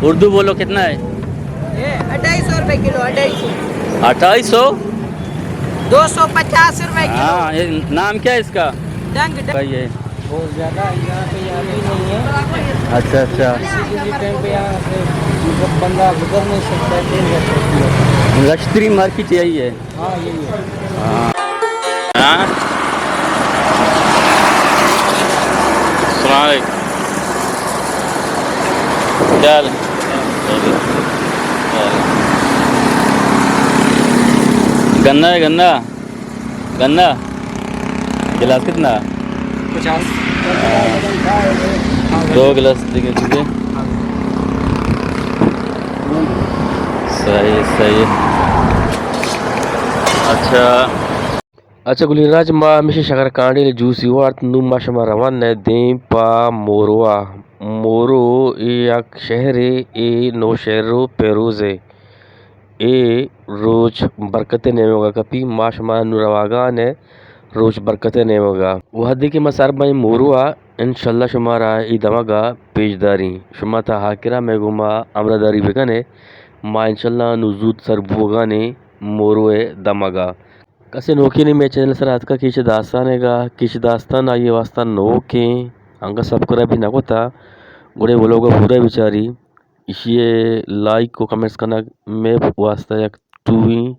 اردو بولو، کتنا ہے؟ یہ اڑھائی سو روپے کلو، اڑھائی سو۔ اڑھائی سو؟ دو سو پچاس روپے کلو۔ ہاں، یہ نام کیا ہے اس کا؟ ڈنگ، ڈنگ۔ بھائی یہ۔ بہت زیادہ ہے، یہاں پہ یہاں بھی نہیں ہے۔ اچھا، اچھا۔ کسی بھی ٹائم پہ یہاں سے بندہ گزر نہیں سکتا ہے، ٹرین رش ہوتی ہے۔ رشتری مارکیٹ یہی ہے۔ ہاں، یہی ہے۔ ہاں۔ ہاں؟ السلام علیکم۔ کیا حال ہے؟ گندا ہے، گندا۔ گندا؟ گلاس کتنا؟ پچاس۔ ہاں۔ دو گلاس دے کے دیجیے۔ صحیح، صحیح۔ اچھا۔ اچھا گلیں راج، ما ہمیشی شکر کانڈیل جوسی وارت، نوں ما شما روان نہ دیم پا موروا۔ مورو اے یک شہرے، اے نوشہر و پیروز اے۔ اے روچ برکت ءِ نیمگ ءَ کپی، ما شما نوں رواگان ءَ روچ برکت ءِ نیمگ ءَ۔ وہدے کہ ما سر بئیں مورو ءَ، انشاءاللہ شمارا اے دمگ ءَ پیش داریں۔ شما تا آخر ءَ مئے گوما ہمراہ داری بکن ئے۔ ما انشاءاللہ نوں زوت سر بوگان ایں مورو ءِ دمگ ءَ۔ کسے نوکیں مئے چینل سرا اتکا کیچ داستان ءِ گا، کیچ داستان آئی ءِ واسطہ نوکیں، انگا سبسکرائب بھی نہ کتا، گڑے ولوگ ءَ پورا بچاری۔ ایشی ءِ لائک و کمنٹس کنگ مئے واسطہ یک ٹوہیں،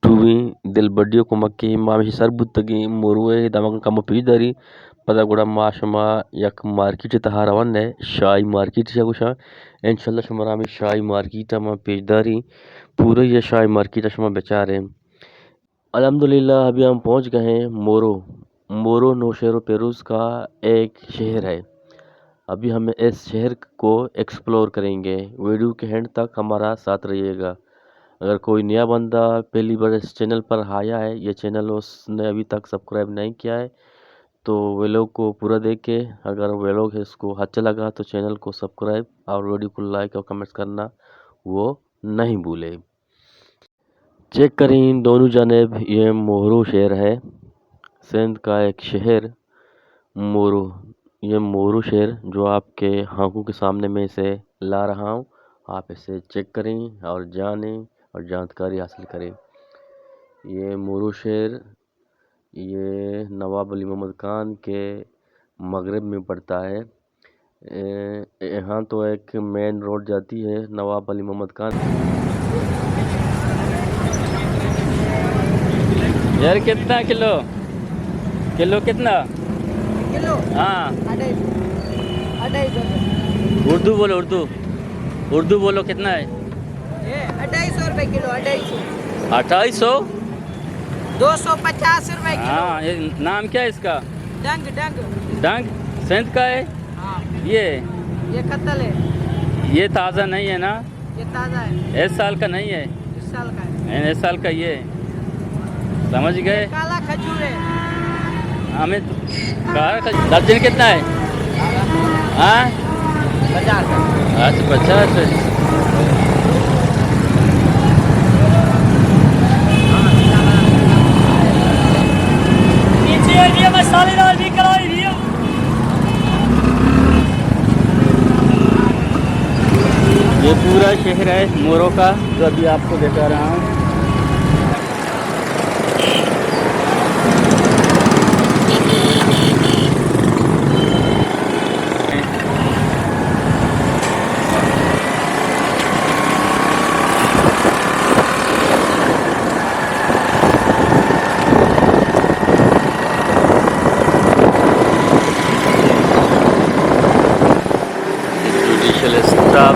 ٹوہیں دلبڈی و کمکے۔ ما ہمیشی سر بوتگیں، مورو ءِ دمگاں کمو پیش داری۔ پدا گڑا ما شما یک مارکیٹ ءِ تہا روان ایں، شاہی مارکیٹ ءَ گوشاں۔ انشاءاللہ شمارا ہمے شاہی مارکیٹ ءَ ما پیش داریں۔ پورا یہ شاہی مارکیٹ ءَ شما بچاریں۔ الحمدللہ، ابھی ہم پہنچ گئے ہیں مورو۔ مورو نوشہر و پیروز کا ایک شہر ہے۔ ابھی ہم اس شہر کو ایکسپلور کریں گے۔ ویڈیو کے اینڈ تک ہمارا ساتھ رہیے گا۔ اگر کوئی نیا بندہ پہلی بار اس چینل پر آیا ہے، یہ چینل اس نے ابھی تک سبسکرائب نہیں کیا ہے، تو ویلوگ کو پورا دیکھے۔ اگر ویلوگ اس کو اچھا لگا تو چینل کو سبسکرائب اور ویڈیو کو لائک اور کمنٹس کرنا وہ نہیں بھولے۔ چیک کریں دونوں جانب، یہ مورو شہر ہے، سندھ کا ایک شہر مورو۔ یہ مورو شہر جو آپ کے آنکھوں کے سامنے میں اسے لا رہا ہوں، آپ اسے چیک کریں اور جانیں اور جانکاری حاصل کریں۔ یہ مورو شہر، یہ نواب علی محمد خان کے مغرب میں پڑتا ہے۔ اے، یہاں تو ایک مین روڈ جاتی ہے نواب علی محمد خان۔ یار، کتنا کلو؟ کلو کتنا؟ کلو؟ ہاں۔ اڑھائی سو۔ اڑھائی سو روپے۔ اردو بولو، اردو۔ اردو بولو، کتنا ہے؟ یہ اڑھائی سو روپے کلو، اڑھائی سو۔ اڑھائی سو؟ دو سو پچاس روپے کلو۔ ہاں، یہ نام کیا ہے اس کا؟ ڈنگ، ڈنگ۔ ڈنگ؟ سندھ کا ہے؟ ہاں۔ یہ؟ یہ قتل ہے۔ یہ تازہ نہیں ہے نا؟ یہ تازہ ہے۔ اس سال کا نہیں ہے؟ اس سال کا ہے۔ اس سال کا یہ ہے۔ سمجھ گئے؟ کالا کھجور ہے۔ ہمیں تو کالا کھجور۔ درجن کتنا ہے؟ ہاں؟ پچاس۔ اچھا، پچاس ہے۔ نیچے یہ مسالے دار بھی کرائی۔ یہ پورا شہر ہے مورو کا، جو ابھی آپ کو دکھا رہا ہوں۔ جوڈیشل اسٹاف۔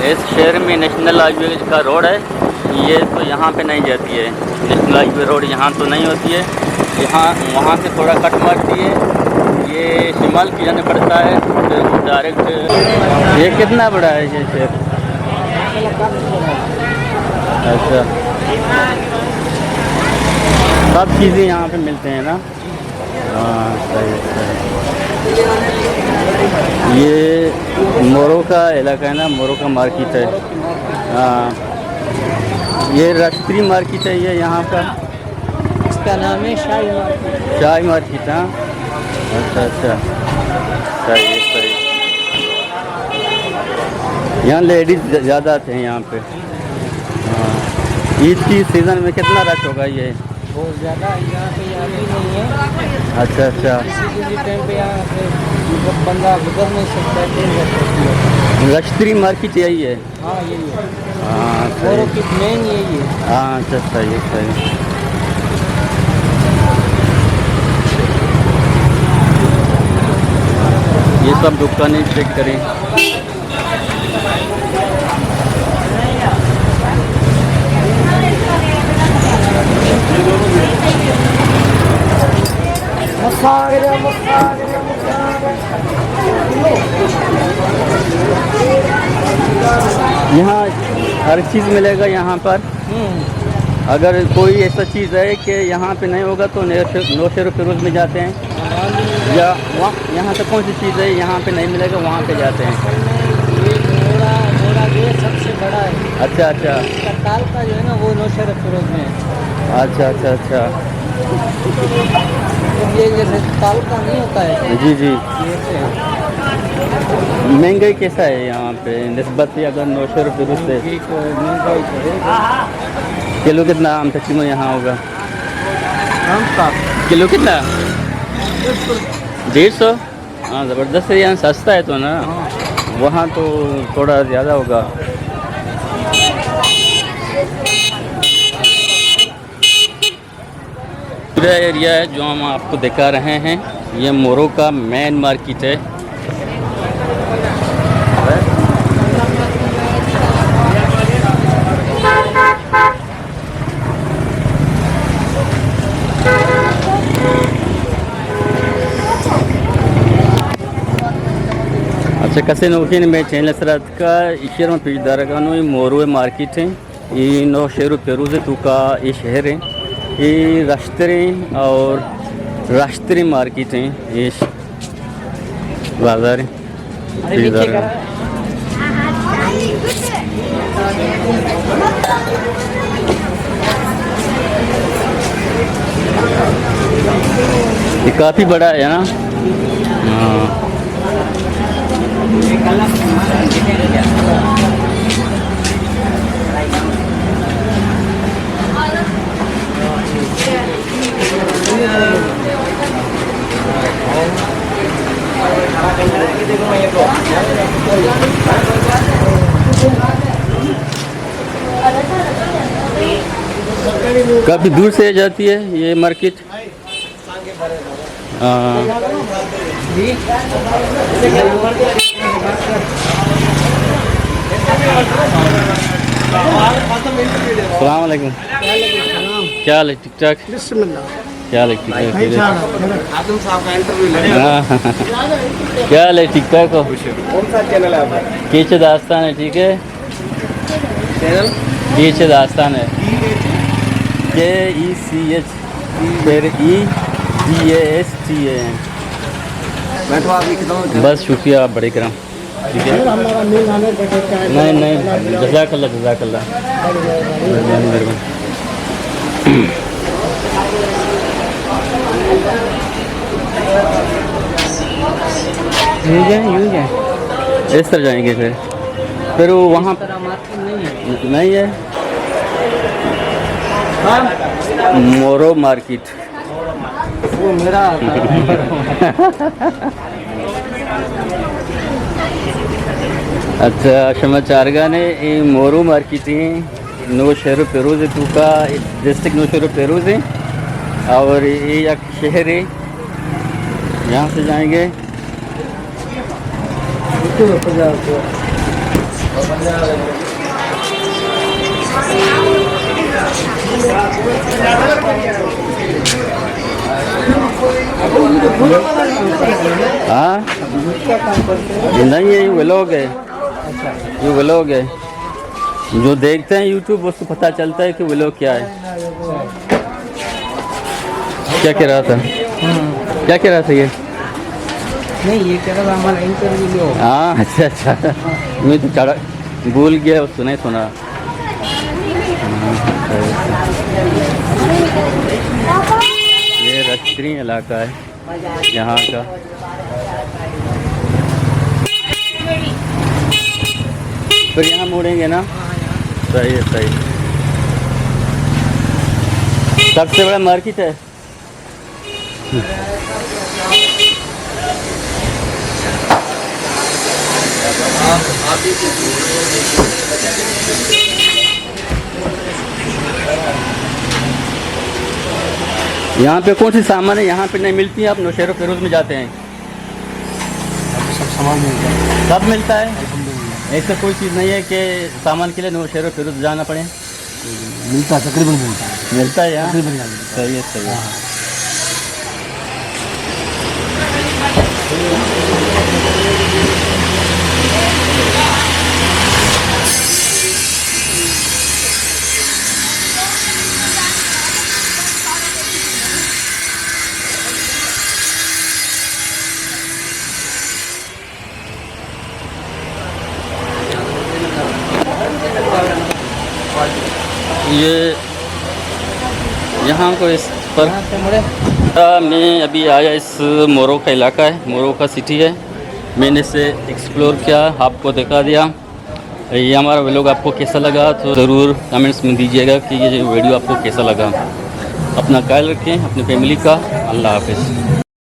اس شہر میں نیشنل ہائی وے کا روڈ ہے، یہ تو یہاں پہ نہیں جاتی ہے۔ نیشنل ہائی وے روڈ یہاں تو نہیں ہوتی ہے، یہاں، وہاں سے تھوڑا کٹ مارتی ہے، یہ شمال کی جانب پڑتا ہے، پھر وہ ڈائریکٹ۔ یہ کتنا بڑا ہے یہ شہر؟ اچھا، سب چیزیں یہاں پہ ملتے ہیں نا؟ ہاں، صحیح، صحیح۔ یہ مورو کا علاقہ ہے نا، مورو کا مارکیٹ ہے۔ ہاں، یہ راشتری مارکیٹ ہے یہ یہاں کا۔ اس کا نام ہے شاہی مارکیٹ۔ شاہی مارکیٹ، ہاں۔ اچھا، اچھا، صحیح ہے، صحیح۔ یہاں لیڈیز زیادہ آتے ہیں یہاں پہ۔ ہاں۔ عید کی سیزن میں کتنا رش ہوگا یہ؟ بہت زیادہ ہے، یہاں پہ یہ ابھی نہیں ہے۔ اچھا، اچھا۔ کسی بھی ٹائم پہ یہاں پہ بندہ گزر نہیں سکتا ہے، اتنی رش ہوتی ہے۔ راشتری مارکیٹ یہی ہے؟ ہاں، یہی ہے۔ ہاں، مورو صحیح۔ کی مین یہی ہے۔ ہاں، اچھا، صحیح ہے، صحیح۔ یہ سب دکانیں چیک کریں۔ یہاں ہر چیز ملے گا یہاں پر۔ ہوں۔ اگر کوئی ایسا چیز ہے کہ یہاں پہ نہیں ہوگا تو نوشہرو، نوشہرو فیروز میں جاتے ہیں؟ یا وہاں، یہاں سے کون سی چیز ہے یہاں پہ نہیں ملے گا، وہاں پہ جاتے ہیں؟ یہ موڑا، موڑا جو ہے سب سے بڑا ہے۔ اچھا، اچھا۔ اس کا تعلقہ جو ہے نا، وہ نوشہرو فیروز میں ہے۔ اچھا، اچھا، اچھا۔ یہ جیسے تعلقہ نہیں ہوتا ہے۔ جی، جی۔ یہ سے۔ مہنگائی کیسا ہے یہاں پہ نسبت اگر نوشہرو فیروز سے؟ ٹھیک ہے، مہنگائی تو ہے۔ کلو کتنا آم تقریباً یہاں ہوگا؟ آم کا؟ کلو کتنا؟ ڈیڑھ سو۔ ڈیڑھ سو؟ ہاں، زبردست ہے، یہاں سستا ہے تو نا۔ ہاں۔ وہاں تو تھوڑا زیادہ ہوگا۔ پورا ایریا ہے جو ہم آپ کو دکھا رہے ہیں، یہ مورو کا مین مارکیٹ ہے۔ اچھا، کسے نوکیں مئے چینل سرا اتکا، ایشی ءَ من پیش دارگا نوں، اے مورو ءِ مارکیٹ ایں، اے نوشہرو پیروز ءِ توکا اے شہر ایں، اے رشتریں اور رشتریں مارکیٹ ایں، اے ش-، بازار ایں۔ پیش دارگا۔ یہ کافی بڑا ہے نا؟ ہاں۔ کافی دور سے جاتی ہے یہ مارکیٹ۔ ہاں۔ السلام علیکم۔ کیا حال ہے؟ ٹھیک ٹھاک؟ بسم اللہ۔ کیا حال ہے؟ ٹھیک ٹھاک؟ ہاں۔ کیا حال ہے؟ ٹھیک ٹھاک ہو؟ کون سا چینل ہے آپ کا؟ کیچ داستان ہے، ٹھیک ہے؟ چینل؟ کیچ داستان ہے۔ کے ای سی ایچ، پھر ای ڈی اے ایس ٹی اے ایم۔ میں تو آپ کی کتاب بس شکریہ، آپ بڑے کرم۔ ٹھیک ہے؟ نہیں، نہیں، جزاک اللہ، جزاک اللہ۔ مہربانی، مہربانی۔ یوں جائیں، یوں جائیں۔ اس طرح جائیں گے پھر۔ پھر وہ وہاں نہیں ہے۔ مورو مارکیٹ۔ وہ میرا۔ اچھا، شما چارگا نے، اے مورو مارکیٹ ایں، نوشہرو پیروز توکا، ڈسٹرکٹ نوشہرو پیروز ایں، اور یہ ایک شہر ہے، یہاں سے جائیں گے۔ ہاں؟ نہیں، یہ ولاگ ہے، یہ ولاگ ہے۔ جو دیکھتے ہیں یوٹیوب، اس کو پتہ چلتا ہے کہ ولاگ کیا ہے۔ کیا کہہ رہا تھا؟ کیا کہہ رہا تھا یہ؟ نہیں, یہ کہہ رہا تھا ہمارا انٹرویو لو۔ ہاں، اچھا، اچھا۔ میں تو چڑھا، بھول گیا، سنا ہی سنا۔ یہ رش ترین علاقہ ہے یہاں کا۔ پھر یہاں مڑیں گے نا؟ صحیح ہے، صحیح۔ سب سے بڑا مارکیٹ ہے۔ یہاں پہ کون سی سامان ہے یہاں پہ نہیں ملتی ہیں، آپ نوشہرو فیروز میں جاتے ہیں؟ یہاں پہ سب سامان ملتا ہے۔ سب ملتا ہے؟ الحمدللہ۔ ایسا کوئی چیز نہیں ہے کہ سامان کے لیے نوشہرو فیروز جانا پڑے؟ ملتا ہے، تقریباً ملتا ہے۔ ملتا ہے یہاں؟ تقریباً یہاں ملتا ہے۔ صحیح ہے، صحیح ہے۔ ہاں۔ یہ یہاں کو اس پر، میں ابھی آیا، اس مورو کا علاقہ ہے، مورو کا سٹی ہے۔ میں نے اسے ایکسپلور کیا، آپ کو دکھا دیا۔ یہ ہمارا ولاگ آپ کو کیسا لگا تو ضرور کمنٹس میں دیجیے گا کہ یہ ویڈیو آپ کو کیسا لگا۔ اپنا خیال رکھیں، اپنی فیملی کا۔ اللہ حافظ۔